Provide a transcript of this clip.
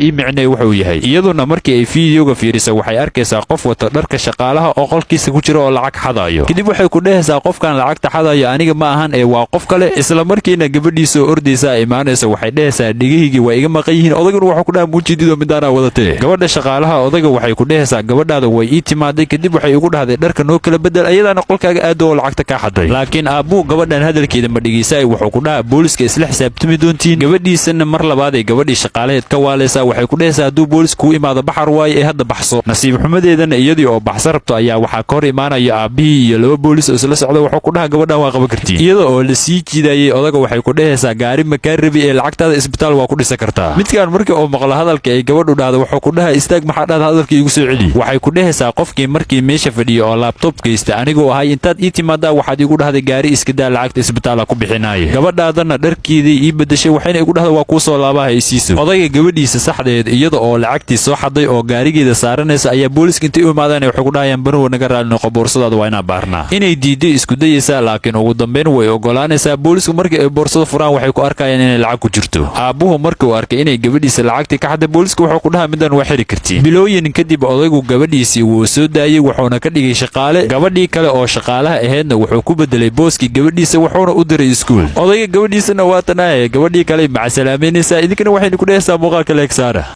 Ii micnee wuxuu yahay. Iyaduna markii ay fiidiyoga fiirisa, waxay arkaysaa qof wata dharka shaqaalaha oo qolkiisa ku jira oo lacag xadayo. Kadib waxay ku dhehaysaa, "Qofkan lacagta xadayo aniga ma ahan ee waa qof kale." Isla markiina gabadhiisa oo ordaysa imaanaysa. Waxay dhehaysaa, "Dhegahigii waa iga maqan yihiin." Odaguna wuxuu ku dhaha, "Muujidido midaanaa wadatee." Gabadha shaqaalaha odaga waxay ku dhehaysaa, "Gabadhaada way ii timaaday, kadib waxay igu dhahday, 'Dharka noo kala bedel,' ayadaana qolkaaga aado oo lacagta kaa xaday." Laakiin aabbuu gabadhan hadalkeeda ma dhegeysaay. Wuxuu ku dhaha, "Booliska isla xisaabtami doontiin." Gabadhiisana mar labaaday gabadhii shaqaalaheed ka waalaysaa. Waxay ku dhehaysaa, "Hadduu boolis kuu imaado, baxar waaye ee hadda baxso." Nasiib xumadeedana, iyadii oo baxsa rabto ayaa waxaa ka hor imaanaya aabbihii iyo laba boolis oo isla socda. Wuxuu ku dhaha, "Gabadhan waa qaban kartiin." Iyada oo la sii jiidayay odaga, waxay ku dhehaysaa, "Gaari makaa rabi ee lacagtaada isbitaal waa ku dhisan kartaa." Midkaan markii oo maqlo hadalka ay gabadhu dhahda, wuxuu ku dhaha, "Istaag, maxaa dhahda? Hadalka iigu soo celi." Waxay ku dhehaysaa, "Qofkii markii meesha fadhiyay oo laptop geysta anigoo ahay. Intaad ii timaadaa waxaad igu dhahday, 'Gaari iska daa, lacagta isbitaala ku bixinaaye.' Gabadhaadana dharkeedii ii bedeshay, waxayna igu dhahda, 'Waa kuu soo laabaha isiiso.'" Odayga gabadhiisa saxdeed, iyada oo lacagtii soo xaday oo gaarigeeda saaranaysa, ayaa booliska intay u imaadaan waxay ku dhahayaan, "Banuwa, naga raali noqo, boorsadaada waa inaan baarnaa." Inay diiday isku dayaysaa, laakiin ugu dambeyn way ogolaanaysaa. Boolisku markii ay boorsada furaan, waxay ku arkayaan inay lacag ku jirto. Aabbuhu markuu arkay inay gabadhiisa lacagtii ka xaday, booliska wuxuu ku dhahaa, "Midaan waa xiri kartiin." Bilooyin kadib odaygu gabadhiisii wuu soo daayey, wuxuuna ka dhigay shaqaale. Gabadhii kale oo shaqaalaha ahaydna wuxuu ku bedelay booskii gabadhiisa, wuxuuna u diray iskuul. Odayga gabadhiisana waa tanaaye, gabadhii kale macasalaameynaysaa. Idinkana waxaynu ku dhehaysaa, muuqaalka like saara.